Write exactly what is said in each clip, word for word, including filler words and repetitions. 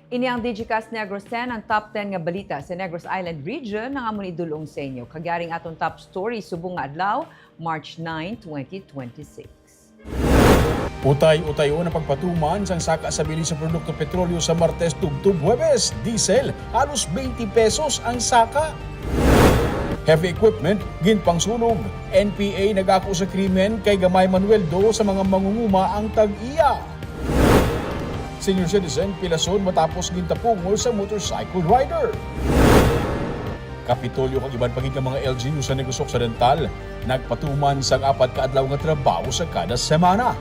Ini ang Digicast Negros ten, ang top ten nga balita sa Negros Island Region, ang amon idulong sa inyo. Kag yari ang aton top story subong nga adlaw, March nine, twenty twenty-six. Utay-utayon ang pagpatuman sang saka sa bili sa produkto petrolyo sa Martes tubtob Huwebes. Diesel, halos twenty pesos ang saka. Heavy equipment, ginpangsunog. N P A nag-ako sa krimen kay gamay man weldo sa mga mangunguma ang tag-iya. Senior citizen pilason matapos gintapungol sa motorcycle rider. Kapitolyo kag iban pa gid nga mga L G U sa Negros Occidental nagpatuman sang apat ka adlaw nga trabaho sa kada semana.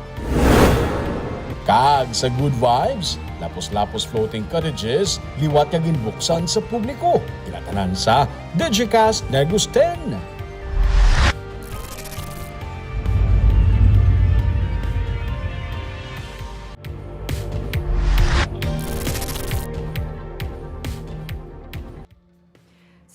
Kag sa Good Vibes, lapos-lapos floating cottages, liwat nga ginbuksan sa publiko. Ila tanan sa Digicast Negros ten.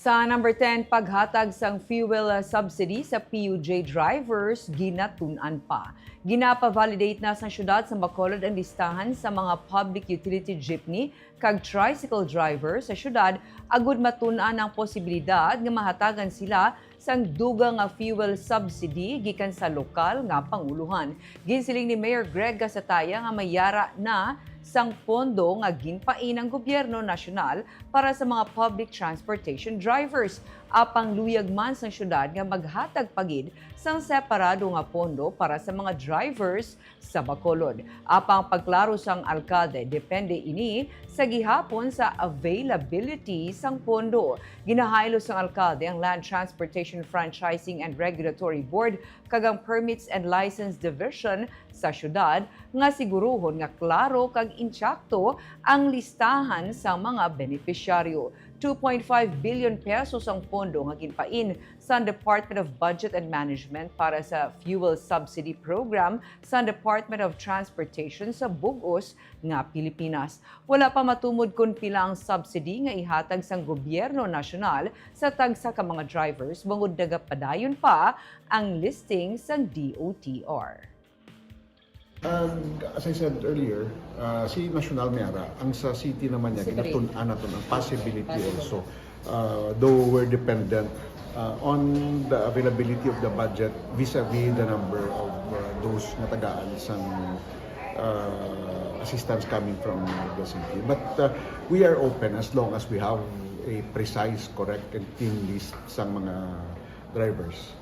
Sa number ten, paghatag sang fuel subsidy sa P U J drivers ginatun-an pa. Ginapa-validate na sa siyudad sa Bacolod ang listahan sa mga public utility jeepney kag tricycle driver sa siyudad agud matun-an ang posibilidad nga mahatagan sila sang dugang nga fuel subsidy gikan sa lokal nga pangulohan. Ginsiling ni Mayor Greg Gasataya nga may yara na sang pondo nga ginpain ang gobyerno nasyonal para sa mga public transportation drivers. Apang luyag man sang siyudad nga maghatag pa gid sang separado nga pondo para sa mga drivers sa Bacolod. Apang pagklaro sang alkalde, depende ini sa gihapon sa availability sang pondo. Ginahaylo sang alkalde ang Land Transportation Franchising and Regulatory Board kag ang Permits and License Division sa siyudad nga siguruhon nga klaro kag insakto ang listahan sang mga benepisyaryo. Two point five billion pesos ang pondo nga ginpain sang Department of Budget and Management para sa fuel subsidy program sang Department of Transportation sa bug-os nga Pilipinas. Wala pa matumod kon pila ang subsidy nga ihatag sang gobyerno nasyonal sa tagsa ka mga drivers, bangod nagapadayon pa ang listing sang D O T R. And as I said earlier, ah, si National may ara. Ang sa city naman niya, Possibility. Ginatun-an naton ang possibility Possible. Also. Uh, though we're dependent uh, on the availability of the budget vis-a-vis the number of uh, those nga tagaan sang uh, assistance coming from the city. But uh, we are open as long as we have a precise, correct, and clean list sang mga drivers.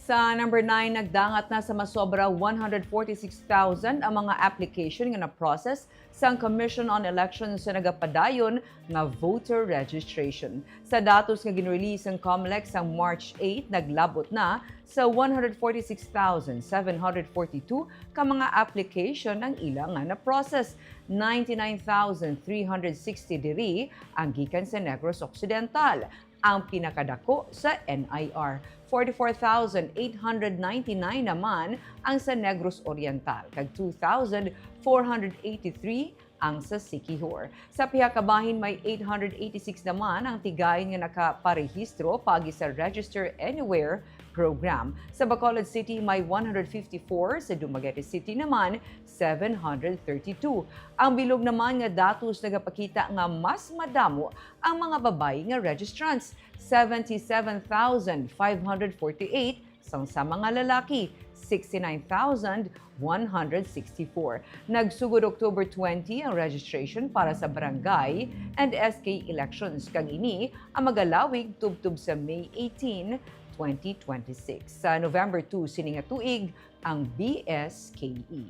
Sa number nine, nagdangat na sa masobra one hundred forty-six thousand ang mga application nga na-process sang Commission on Elections sa nagapadayon nga voter registration. Sa datos nga ginrelease sang Comelec sa March eight, naglabot na sa one hundred forty-six thousand seven hundred forty-two ka mga application ang ila nga na-process. Ninety-nine thousand three hundred sixty diri ang gikan sa Negros Occidental, ang pinakadako sa N I R. Forty-four thousand eight hundred ninety-nine naman ang sa Negros Oriental, kag two thousand four hundred eighty-three ang sa Siquijor. Sa pihak ka bahin, may eight hundred eighty-six naman ang tigayon nga nakaparehistro paagi sa Register Anywhere program. Sa Bacolod City, may one hundred fifty-four, sa Dumaguete City naman, seven hundred thirty-two. Ang bilog naman nga datos nagapakita nga mas madamo ang mga babayi nga registrants, seventy-seven thousand five hundred forty-eight, sang sa mga lalaki, sixty-nine thousand one hundred sixty-four. Nagsugod October twenty ang registration para sa barangay and S K elections, kag ini ang magalawig tubtob sa May eighteen, twenty twenty-six. Sa November two sini nga tuig ang B S K E.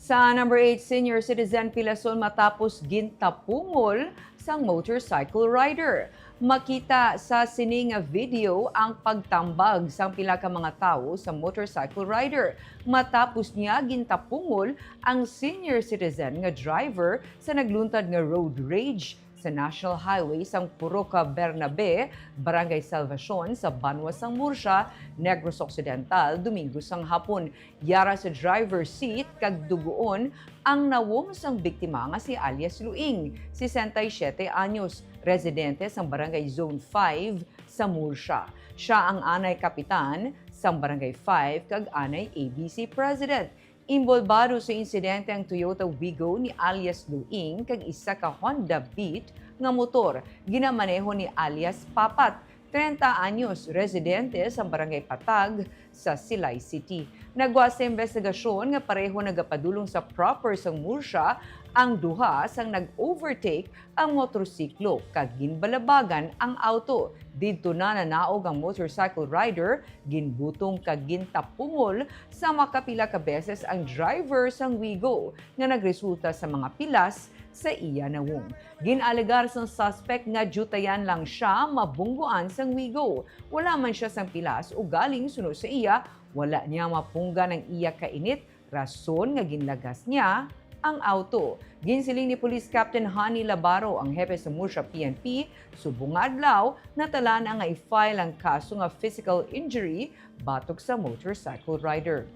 Sa number eight, senior citizen pilason matapos gintapungol sang motorcycle rider. Makita sa sini nga video ang pagtambag sang pila ka mga tawo sa motorcycle rider. Matapos niya gintapungol ang senior citizen nga driver sa nagluntad nga road rage sa sa National Highway sang Purok Bernabe, Barangay Salvacion, sa banwa sang Murcia, Negros Occidental, Domingo sang hapon. Yara sa driver seat kag dugoon ang nawong sang biktima nga si alias Luing, sesenta y siete anyos, residente sang Barangay Zone five sa Murcia. Sia ang anay kapitan sang Barangay five kag anay A B C President. Inbolbado sa insidente ang Toyota Wigo ni alias Luing kag isa ka Honda Beat nga motor ginamaneho ni alias Papat, treinta anyos, residente sa Barangay Patag sa Silay City. Nagwa sa investigasyon nga pareho nagapadulong sa proper sang Murcia ang duha sang nag-overtake ang motorsiklo kag ginbalabagan ang auto. Didto na nanaog ang motorcycle rider, ginbutong kag gintapungol sa makapila ka beses ang driver sang Wigo nga nagresulta sa mga pilas sa iya nawong. Gin-alegar sang suspect nga diyutayan lang sia mabungguan sang Wigo. Wala man sia sang pilas, ugaling suno sa iya, wala niya mapunggan ang iya kainit, rason nga ginlagas niya ang auto. Ginsiling ni Police Captain Honey Labaro, ang hepe sa Murcia P N P, subong nga adlaw, natalana nga i-file ang kaso nga physical injury batok sa motorcycle rider.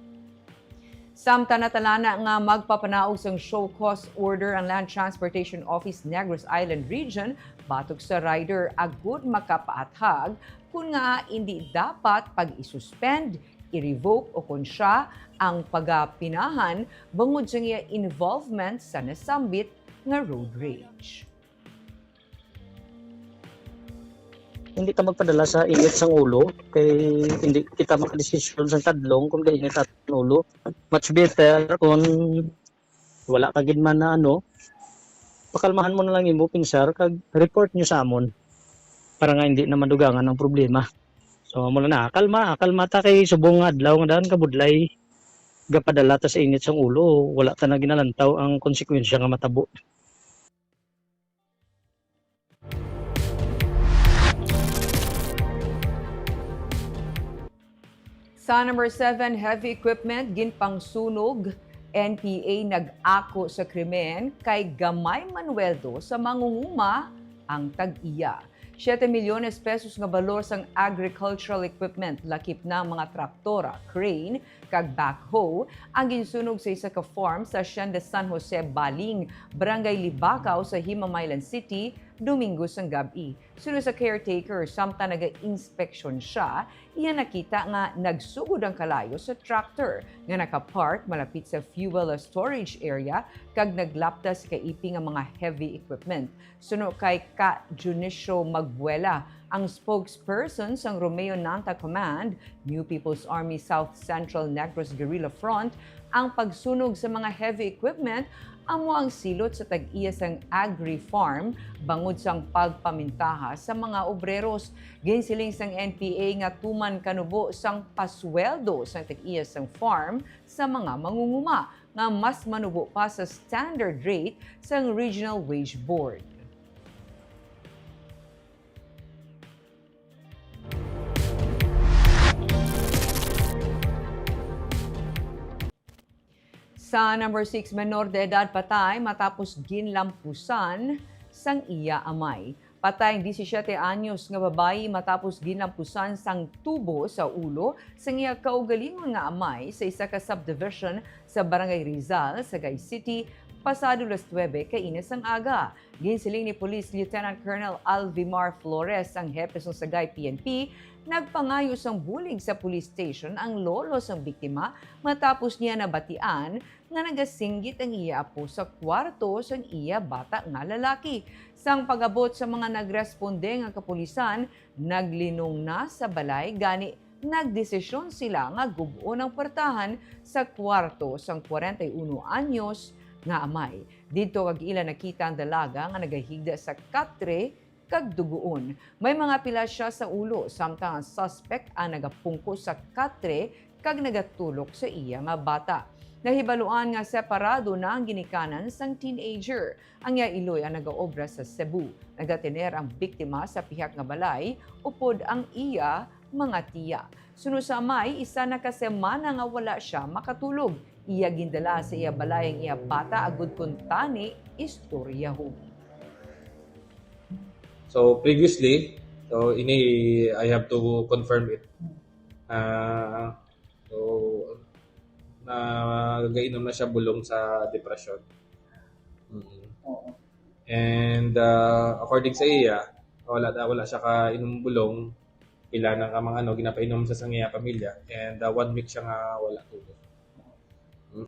Samtang natalana nga magpapanaog sang show cause order ang Land Transportation Office Negros Island Region batok sa rider agud makapaathag kon ngaa indi dapat pag-isuspend, i-revoke o kon sia ang pagapinahan bangod sa iya involvement sa nasambit nga road rage. Hindi ta magpadala sa init sang ulo kay hindi kita makadesisyon sang tadlong kung kainit ang ulo. Much better kung wala ka gid man na ano, pakalmahan mo na lang imo pinsar kag report nyo sa amon para nga hindi na madugangan ang problema. So, amo na, kalma, kalma ta kay subong nga adlaw nga daan kabudlay gapadala ta sa init sang ulo, wala ta na ginalantaw ang konsekwensya nga matabo. Sa number seven, heavy equipment ginpangsunog, N P A nag-ako sa krimen kay gamay manweldo sa mangunguma ang tag-iya. Siete milyones pesos nga balor sang agricultural equipment, lakip na ang mga traktora, crane, kag backhoe, ang ginsunog sa isa ka farm sa Hacienda San Jose, Baling, Barangay Libacao sa Himamaylan City, Domingo sang gab-i. Suno sa caretaker, samtang naga-inspeksyon sia, iya nakita nga nagsugod ang kalayo sa tractor nga nakapark malapit sa fuel storage area kag naglapta sa kaipi nga mga heavy equipment. Suno kay Ka Dionisio Magbuela, ang spokesperson sang Romeo Nanta Command, New People's Army South Central Negros Guerrilla Front, ang pagsunog sa mga heavy equipment amo ang silot sa tag-iya sang agri-farm bangod sang pagpamintaha sa mga obreros. Ginsiling sang N P A nga tuman kanubo sang pasweldo sang tag-iya sang farm sa mga mangunguma nga mas manubo pa sa standard rate sang Regional Wage Board. Sa number six, menor de edad patay matapos ginlampusan sang iya amay. Patay ang disisiete anyos nga babayi matapos ginlampusan sang tubo sa ulo sang iya kaugalingon nga amay sa isa ka subdivision sa Barangay Rizal, Sagay City, pasado las nuebe kaina sang aga. Ginsiling ni Police Lieutenant Colonel Alvimar Flores, ang hepe sang Sagay P N P, nagpangayo sang bulig sa police station ang lolo sang biktima matapos niya nabatian nga nagasinggit ang iya apo sa kwarto sang iya bata nga lalaki. Sang pag-abot sa mga nagresponde nga kapulisan, naglinong na sa balay, gani nagdesisyon sila nga gub-on ang puwertahan sa kwarto sang kwarenta y uno anyos nga amay. Didto kag ila nakita ang dalaga nga nagahigda sa katre kag dugoon. May mga pila sia sa ulo, samtang ang suspect ang nagapungko sa katre kag nagatulok sa iya nga bata. Nahibaluan nga separado na ang ginikanan sang teenager. Ang iya iloy ang nagaobra sa Cebu. Nagatener ang biktima sa pihak nga balay upod ang iya mga tiya. Suno sa amay, isa na ka semana nga wala sia makatulog. Iya gindala sa iya balay ang iya bata agud kuntani istoryahon. So, previously, so, ini, I have to confirm it. Ah, so, nagainom na siya bulong sa depression. Mm. Oo. And, ah, according sa iya, wala, wala siya kainom bulong, pila na ka mga ano, ginapainom sa, sa iya pamilya. And, ah, one week siya nga wala tulog. Mm.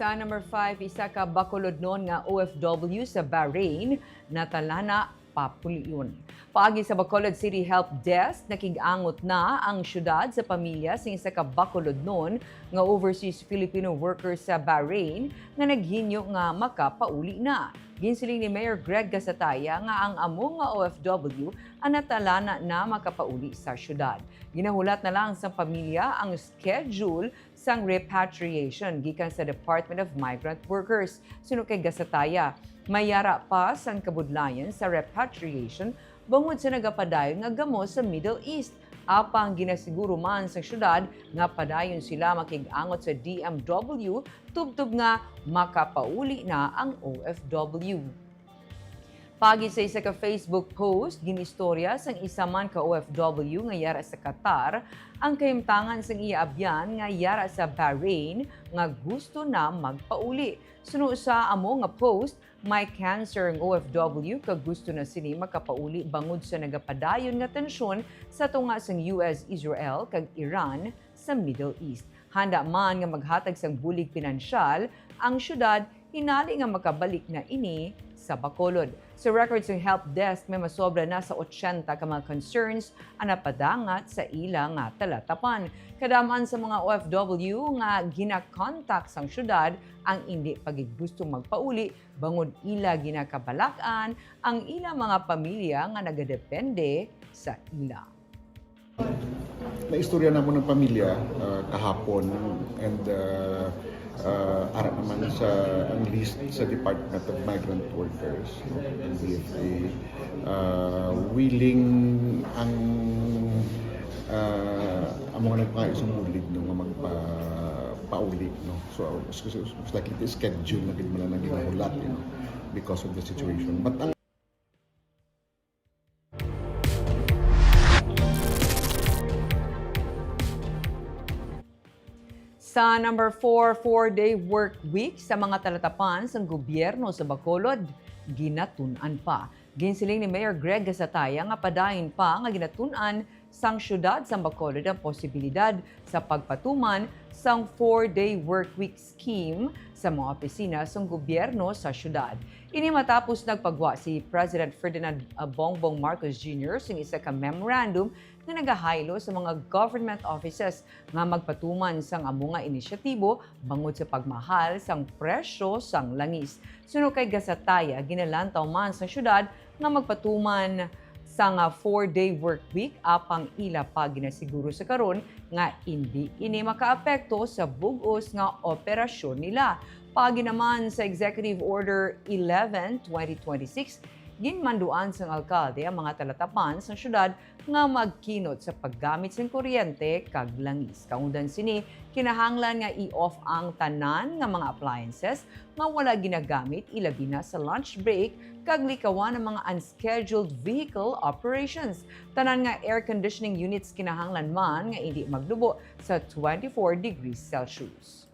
Sa number five, isa ka Bacolodnon nga O F W sa Bahrain natalana papulion. Paagi sa Bacolod City Help Desk, nakig-angot na ang siyudad sa pamilya sing isa ka Bacolodnon nga overseas Filipino worker sa Bahrain nga naghingyo nga makapauli na. Ginsiling ni Mayor Greg Gasataya nga ang amo nga O F W ang natalana na makapauli sa siyudad. Ginahulat na lang sang pamilya ang schedule sang repatriation gikan sa Department of Migrant Workers. Suno kay Gasataya, may yara pa sang kabudlayan sa repatriation bangod sa nagapadayon nga gamo sa Middle East. Apang ginasiguro man sang siyudad nga padayon sila makig-angot sa D M W tubtob nga makapauli na ang O F W. Paagi sa isa ka Facebook post, ginistorya sang isa man ka O F W nga yara sa Qatar ang kahimtangan sang iya abyan nga yara sa Bahrain nga gusto na magpauli. Suno sa amo nga post, may cancer ang O F W kag gusto na sini makapauli bangod sa nagapadayon nga tensyon sa tunga sang U S, Israel kag Iran sa Middle East. Handa man nga maghatag sang bulig pinansyal ang siyudad hinali nga makabalik na ini sa Bacolod. Sa record sang help desk, may masobra na sa otsenta ka mga concerns ang napadangat sa ila nga talatapan. Kadam-an sa mga O F W nga ginakontak sang siyudad ang indi pa gid gusto magpauli bangod ila ginakabalak-an ang ila mga pamilya nga nagadepende sa ila. Naistorya namon ang pamilya, ah, kahapon, and, ah, ah, ara naman sa, ang list sa Department of Migrant Workers, no, ang D F A, ah, willing ang, ah, amo nga nagpangayos ang bulig, no, nga magpapauli, no. So, most likely, the schedule na gid man lang ang ginahulat, you know, because of the situation. But ang Sa number four, four-day work week sa mga talatapan sang gobyerno sa Bacolod, ginatun-an pa. Ginsiling ni Mayor Greg Gasataya nga padayon pa nga ginatun-an sang siyudad sang Bacolod ang posibilidad sa pagpatuman sang four-day work week scheme sa mga opisina sang gobyerno sa siyudad. Ini matapos nagpagwa si President Ferdinand Bongbong Marcos Junior sing isa ka memorandum nga nagahaylo sa mga government offices nga magpatuman sang amo nga inisyatibo bangod sa pagmahal sang presyo sang langis. Suno kay Gasataya, ginalantaw man sa siyudad nga magpatuman sang four-day work week, apang ila pa ginasiguro sa karon nga indi ini makaapekto sa bug-os nga operasyon nila. Paagi naman sa Executive Order eleven, twenty twenty-six, ginmanduan sang alkalde ang mga talatapan sang siyudad nga magkinot sa paggamit sang kuryente kag langis. Kaungdan sini, kinahanglan nga i-off ang tanan nga mga appliances nga wala ginagamit, ilabi na sa lunch break, kag likawan ang mga unscheduled vehicle operations. Tanan nga air conditioning units kinahanglan man nga indi maglubo sa twenty-four degrees Celsius.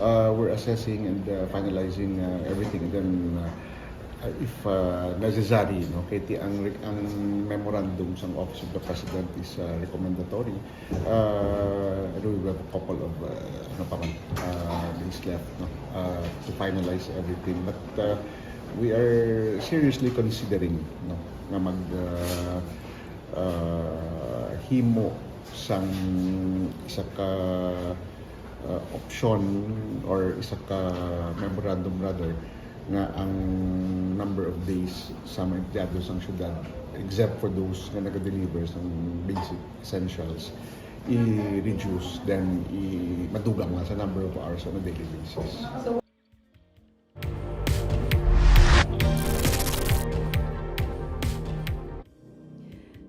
Uh, we're assessing and, uh, finalizing, uh, everything. And then, uh, uh, if, uh, necessary, no, kay ti ang re-, ang memorandum sang Office of the President is, uh, recommendatory. Uh, and we have a couple of, uh, ano pa man, uh, days left, no, uh, to finalize everything. But, uh, we are seriously considering, no, nga mag, uh, uh, himo sang isa ka uh, option or isa ka memorandum rather, nga ang number of days sa mga empleyado sang syudad, except for those nga naga-deliver sang basic essentials, i-reduce, then i-, madugang na sa number of hours on a daily basis.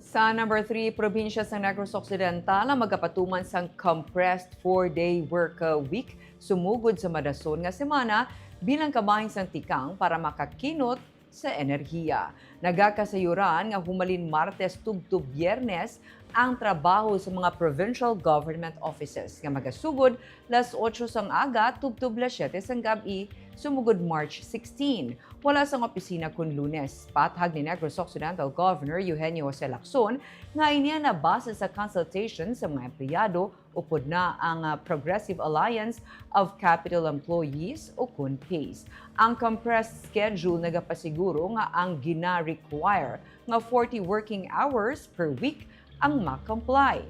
Sa number three, probinsya sa Negros Occidental ang magapatuman sang compressed four-day work, uh, week sumugod sa madason nga semana bilang kabahin sang tikang para makakinot sa enerhiya. Nagakasayuran nga humalin Martes tubtob Biyernes ang trabaho sa mga provincial government offices nga magasugod las otso sang aga tubtob las siyete sang gab-i sumugod March sixteen. Wala sang opisina kon Lunes. Pathag ni Negros Occidental Governor Eugenio Jose Lacson nga ini ang nabase sa consultation sa mga empleyado upod na ang, ah, Progressive Alliance of Capital Employees o kon PACE. Ang compressed schedule nagapasiguro nga ang gina-require nga forty working hours per week ang ma-comply.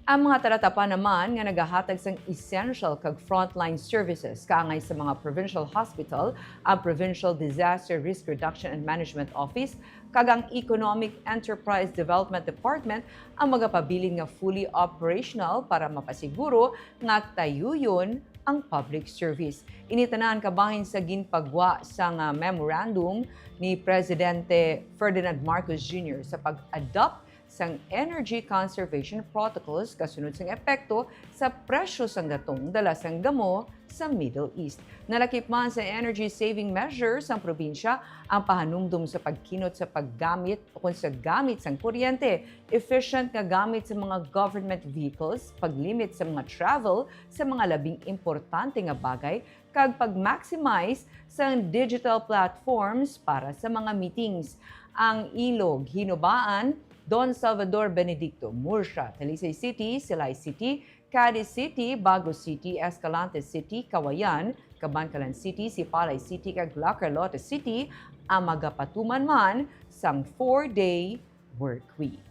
Ang mga talatapan naman nga nagahatag sang essential kag frontline services kaangay sa mga provincial hospital, ang Provincial Disaster Risk Reduction and Management Office, kag ang Economic Enterprise Development Department ang magapabilin nga fully operational para mapasiguro nga tayuyon ang public service. Ini tanan kabahin sa ginpagwa sang, ah, memorandum ni Presidente Ferdinand Marcos Junior sa pag-adopt sang energy conservation protocols kasunod sang epekto sa presyo sang gatong dala sang gamo sa Middle East. Nalakip man sa energy saving measures ang probinsya ang pahanumdom sa pagkinot sa paggamit o kon sa gamit sang kuryente, efficient nga gamit sa mga government vehicles, paglimit sa mga travel sa mga labing importante nga bagay, kag pag-maximize sa digital platforms para sa mga meetings. Ang Ilog, Hinubaan, Don Salvador Benedicto, Murcia, Talisay City, Silay City, Cadiz City, Bago City, Escalante City, Cauayan, Kabankalan City, Sipalay City, kag La Carlota City ang magapatuman man sang four-day work week.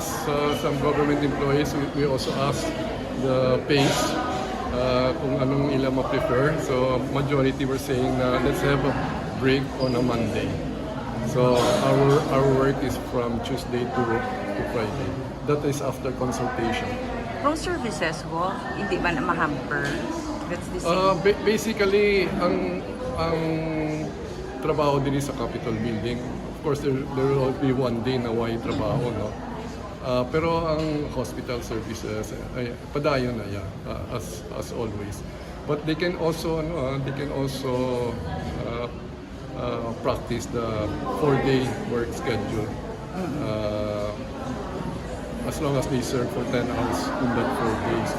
So, some government employees, we, we also ask the PACE, uh, kung anong ila ma-prefer. So, majority were saying na let's have a break on a Monday. So, our, our work is from Tuesday to, to Friday. That is after consultation. From services ko, hindi ba na ma-hamper? That's the same. Uh, ba-, basically, ang, ang trabaho diri sa Capitol Building, of course, there, there will be one day na way trabaho, no? Uh, pero ang hospital services, ay, padayon na, yeah, uh, as, as always. But they can also, ano, uh, they can also, uh, uh, practice the four-day work schedule. Uh, as long as they serve for ten hours in that four days.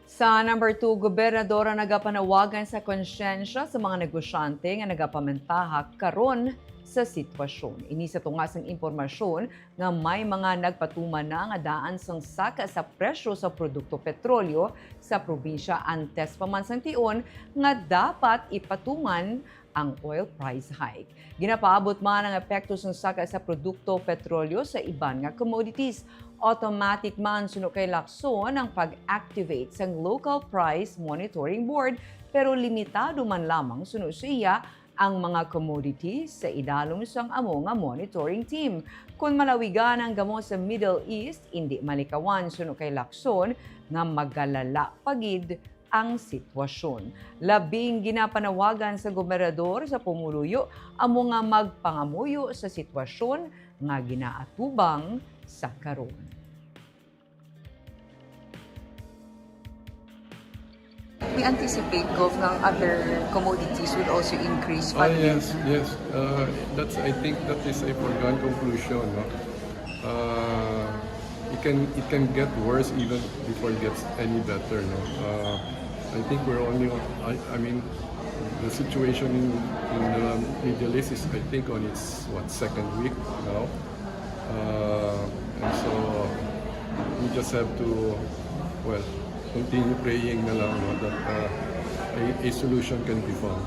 Sa number two, gobernadora nagapanawagan sa konsyensya sa mga negosyante nga nagapamantaha karon sa sitwasyon. Ini sa tunga sang impormasyon nga may mga nagpatuman na nga daan sang saka sa presyo sa produkto petrolyo sa probinsya antes pa man sang tion nga dapat ipatuman ang oil price hike. Ginapaabot man ang epekto sang saka sa produkto petrolyo sa iban nga commodities. Automatic man suno kay Lacson ang pag-activate sang Local Price Monitoring Board, pero limitado man lamang suno sa iya ang mga commodities sa idalom sang amo nga monitoring team. Kon malawigan ang gamo sa Middle East, indi malikawan suno kay Lacson nga magalala pa gid ang sitwasyon. Labing ginapanawagan sa gobernador sa pumuluyo amo nga magpangamuyo sa sitwasyon nga ginaatubang sa karon. We anticipate, Gov, nga other commodities would also increase. Ah, yes, yes. Uh, that's, I think that is a foregone conclusion, no? Uh, it can, it can get worse even before it gets any better, no? Uh, I think we're only on, I, I mean, the situation in, in the Middle East is, I think, on its, what, second week now. Uh, and so, we just have to, well, continue praying na lang, no, that, uh, a, a solution can be found.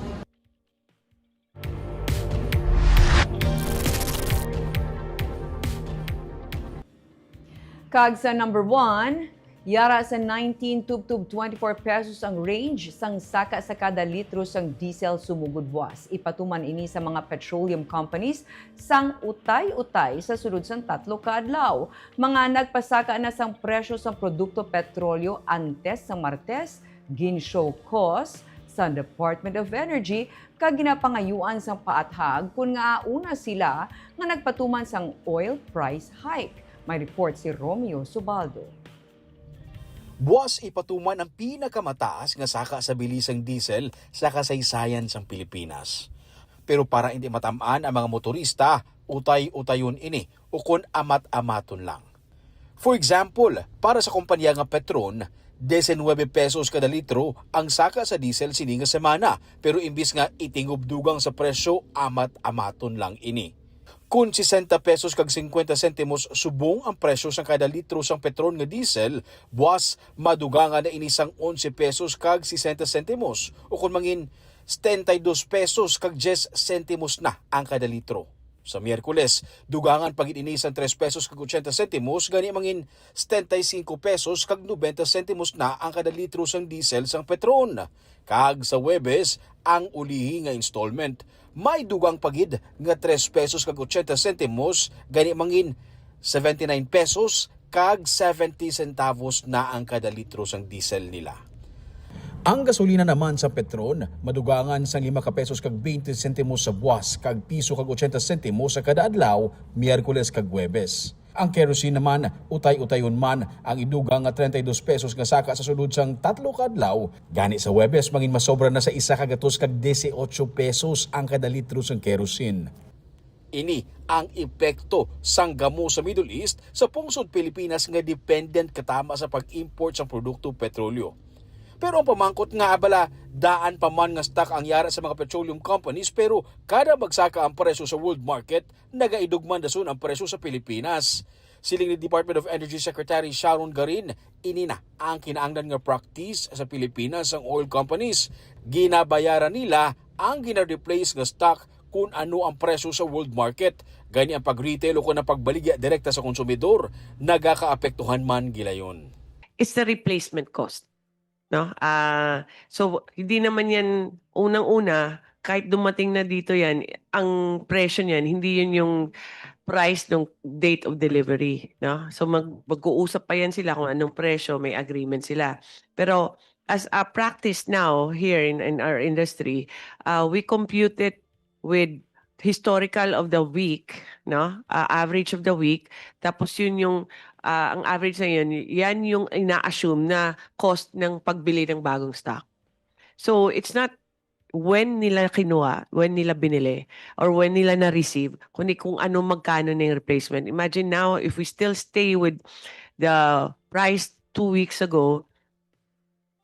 Kag sa number one, yara sa nineteen tubtob twenty-four pesos ang range sang saka sa kada litro sang diesel sumugod buwas. Ipatuman ini sa mga petroleum companies sang utay-utay sa sulod sang tatlo ka adlaw. Mga nagpasaka na sang presyo sang produkto petrolyo antes sa Martes, gin-show cause sang Department of Energy kag ginapangayuan sang paathag kon ngaa una sila nga nagpatuman sang oil price hike. May report si Romeo Subaldo. Buwas ipatuman ang pinakamataas nga saka sa bili sang diesel sa kasaysayan sang Pilipinas. Pero para indi matam-an ang mga motorista, utay-utayon ini ukon amat-amaton lang. For example, para sa kompanya nga Petron, diecinuebe pesos kada litro ang saka sa diesel sini nga semana, pero imbis nga itingob dugang sa presyo, amat-amaton lang ini. Kon sesenta pesos kag cincuenta sentimos subong ang presyo sang kada litro sang Petron nga diesel, buwas madugangan na ini sang onse pesos kag sesenta sentimos, ukon mangin setenta y dos pesos kag diyes sentimos na ang kada litro. Sa Miyerkules, dugangan pa gid ini sang tres pesos kag ochenta sentimos, gani mangin setenta y cinco pesos kag nobenta sentimos na ang kada litro sang diesel sang Petron. Kag sa Huwebes, ang ulihi nga installment, may dugang pa gid nga tres pesos kag ochenta sentimos, gani mangin seventy nine pesos kag seventy centavos na ang kada litro sang diesel nila. Ang gasolina naman sa Petron, madugangan sang lima ka pesos kag twenty sentimos sa buwas kag piso kag ochenta sentimos sa kada adlaw, Miyerkules kag Huwebes. Ang kerosene naman, utay-utayon man, ang idugang nga treinta y dos pesos nga saka sa sulod sang tatlo ka adlaw, gani sa Huwebes mangin masobra na sa isa ka gatos kag dieciocho pesos ang kada litro sang kerosene. Ini ang epekto sang gamo sa Middle East sa pungsod Pilipinas nga dependent katama sa pag-import sang produkto petrolyo. Pero ang pamangkot nga abala, daan pa man nga stock ang yara sa mga petroleum companies, pero kada magsaka ang presyo sa world market, nagaidugman dason ang presyo sa Pilipinas. Siling ni Department of Energy Secretary Sharon Garin, ini na ang kinahanglan nga practice sa Pilipinas sang oil companies. Ginabayaran nila ang gina-replace nga stock kon ano ang presyo sa world market. Gani ang pag-retail o kon ang pagbaligya direkta sa konsumidor, nagakaapektuhan man gilayon. It's the replacement cost, no? Ah, so hindi naman yan unang-una, kahit dumating na dito yan, ang presyo niyan, hindi yun yung price ng date of delivery, no? So mag mag-uusap pa yan sila kung anong presyo, may agreement sila. Pero as a practice now here in, in our industry, uh, we compute it with historical of the week, no? Uh, average of the week. Tapos yun yung, uh, ang average na yun, yan yung ina-assume na cost ng pagbili ng bagong stock. So it's not when nila kinuha, when nila binili, or when nila na-receive, kundi kung ano, magkano na yung replacement. Imagine now, if we still stay with the price two weeks ago,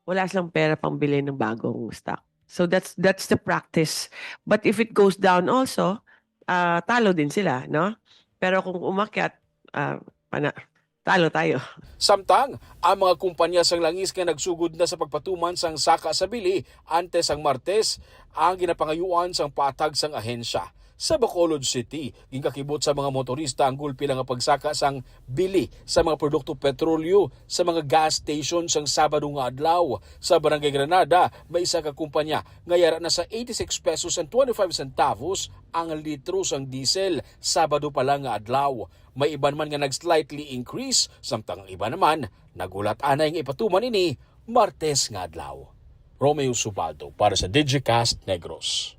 wala silang pera pang bilhin ng bagong stock. So that's that's the practice. But if it goes down also, ah, talo din sila, no? Pero kung umakyat, ah, pana, talo tayo. Samtang, ang mga kumpanya sang langis nga nagsugod na sa pagpatuman sang saka sa bili antes sang Martes, ang ginapangayuan sang paathag sang ahensya. Sa Bacolod City, ginkakibot sa mga motorista ang gulpi lang nga pagsaka sang bili sa mga produkto petrolyo sa mga gas station sang Sabado nga adlaw. Sa Barangay Granada, may isa ka kumpanya nga yara na sa eighty-six pesos and twenty-five centavos ang litro sang diesel Sabado pa lang nga adlaw. May iban man nga nag-slightly increase, samtang ang iban naman nagulat anay nga ipatuman ini Martes nga adlaw. Romeo Subaldo para sa Digicast Negros.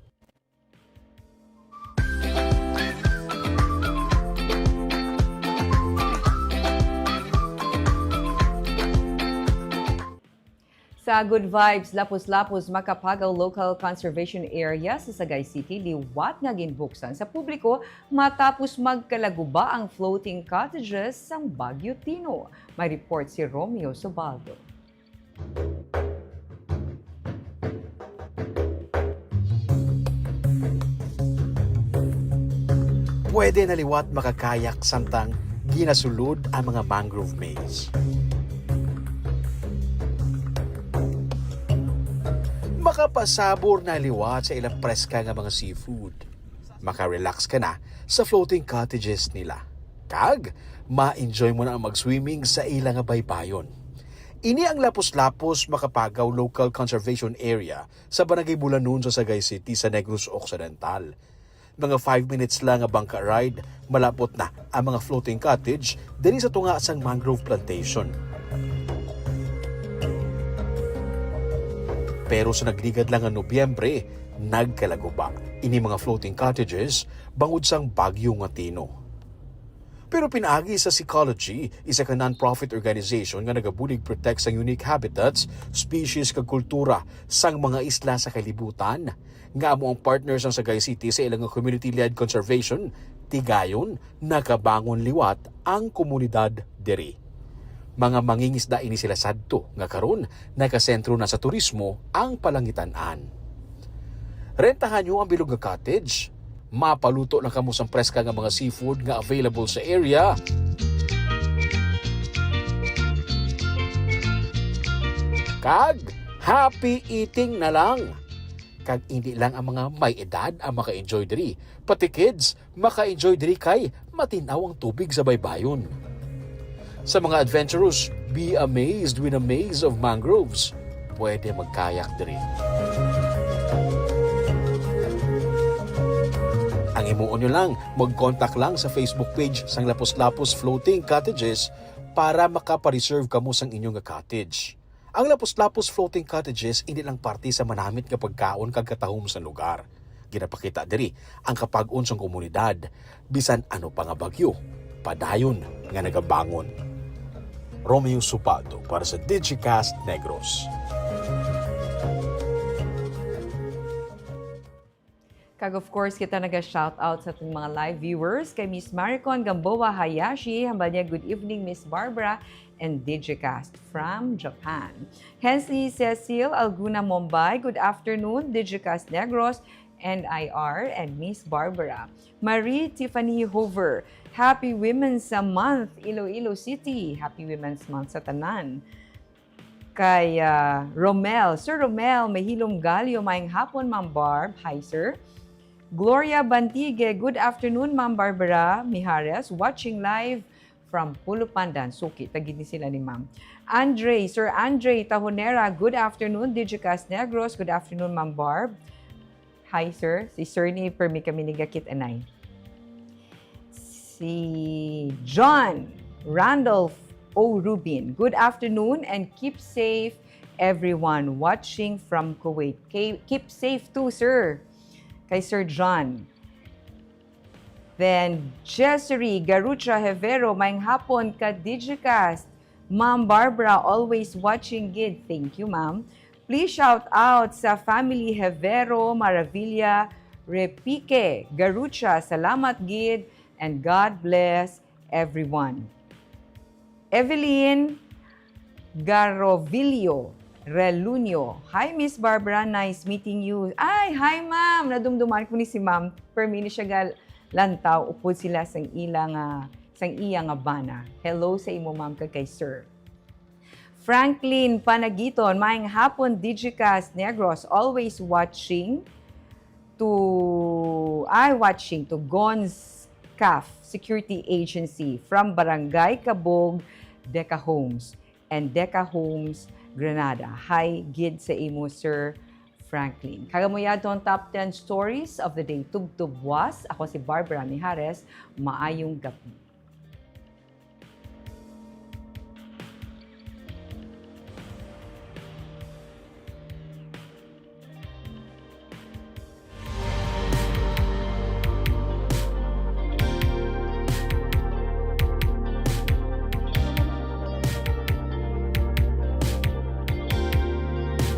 Sa Good Vibes, Lapos-Lapos, Macapagao Local Conservation Area sa Sagay City liwat nga ginbuksan sa publiko matapos magkalaguba ang floating cottages sang Bagyo Tino. May report si Romeo Subaldo. Pwede na liwat makakayak samtang ginasulod ang mga mangrove maze. Makapasabor na liwat sa ilang preska nga mga seafood. Maka-relax ka na sa floating cottages nila. Kag ma-enjoy mo na ang mag-swimming sa ila nga baybayon. Ini ang Lapos-Lapos Macapagao Local Conservation Area sa Barangay Bulanon sa Sagay City sa Negros Occidental. Mga five minutes lang nga bangka ride, malapot na ang mga floating cottage diri sa tunga sang mangrove plantation. Pero sa nagligad lang nga Nobyembre, nagkalaguba ini mga floating cottages bangod sang bagyo nga Tino. Pero pinaagi sa Seacology, isa ka non-profit organization nga nagabulig protect sang unique habitats, species kag kultura sang mga isla sa kalibutan, nga amo ang partner sang Sagay City sa ilang community-led conservation, tigayon nakabangon liwat ang komunidad diri. Mga mangingisda ini sila sadto nga karon nakasentro na sa turismo ang Palangitan-an. Rentahan nyo ang bilog nga cottage. Mapaluto na kamo sang preska nga mga seafood nga available sa area. Kag happy eating na lang. Kag hindi lang ang mga may edad ang maka-enjoy diri, pati kids maka-enjoy diri kay matin-aw ang tubig sa baybayon. Sa mga adventurous, be amazed with a maze of mangroves. Pwede magkayak diri. Ang himuon nyo lang, mag-contact lang sa Facebook page sang Lapos-Lapos Floating Cottages para makapareserve kamo sang inyo nga cottage. Ang Lapos-Lapos Floating Cottages indi lang parte sa manamit nga pagkaon kag katahom sa lugar. Ginapakita diri ang kapag-on sang komunidad, bisan ano pa nga bagyo, padayon nga nagabangon. Romeo Supado para sa Digicast Negros. Kag of course, kita naga-shoutout sa aton mga live viewers, kay Miss Maricon Gamboa Hayashi, hambal niya, "Good evening, Miss Barbara and Digicast from Japan." Hensley Cecil Alguna Mombay, "Good afternoon, Digicast Negros and I R and Miss Barbara." Marie Tiffany Hoover, "Happy Women's Month, Iloilo City." Happy Women's Month sa tanan. Kay, ah, Romel. Sir Romel Mahilom Galio, "Maayong hapon, Ma'am Barb." Hi, sir. Gloria Bantigue, "Good afternoon, Ma'am Barbara Mijares. Watching live from Pulo Pandan." Suki ta gid ni sila ni Ma'am. Andre, Sir Andre Tahonera, "Good afternoon, Digicast Negros." Good afternoon, Ma'am Barb. Hi, sir. Si sir ni permi kami nagakit anay. Si John Randolph O Rubin, "Good afternoon and keep safe, everyone watching from Kuwait." Ke-, keep safe too, sir. Kay Sir John. Then, Jessery Garucha Hevero, "Maayong hapon ka Digicast. Ma'am Barbara, always watching gid." Thank you, ma'am. "Please shout out sa family Hevero Maravilla Repique Garucha. Salamat gid and God bless everyone." Evelyn Garovillo Relunio. "Hi, Miss Barbara. Nice meeting you." Ay, hi, ma'am. Nadumduman ko ni si ma'am. Permi ni siya gal-, lantaw upod sila sang ila nga, sang iya nga bana. Hello sa imo, ma'am, kag kay sir. Franklin Panagiton, "Maayong hapon, Digicast Negros. Always watching to, ay, watching to Gonz Caf Security Agency from Barangay Cabog, Deca Homes and Deca Homes, Granada." Hi gid sa imo, Sir Franklin. Kag amo yadto ang top ten stories of the day. Tubtob buwas. Ako si Barbara Mijares. Maayong gabi.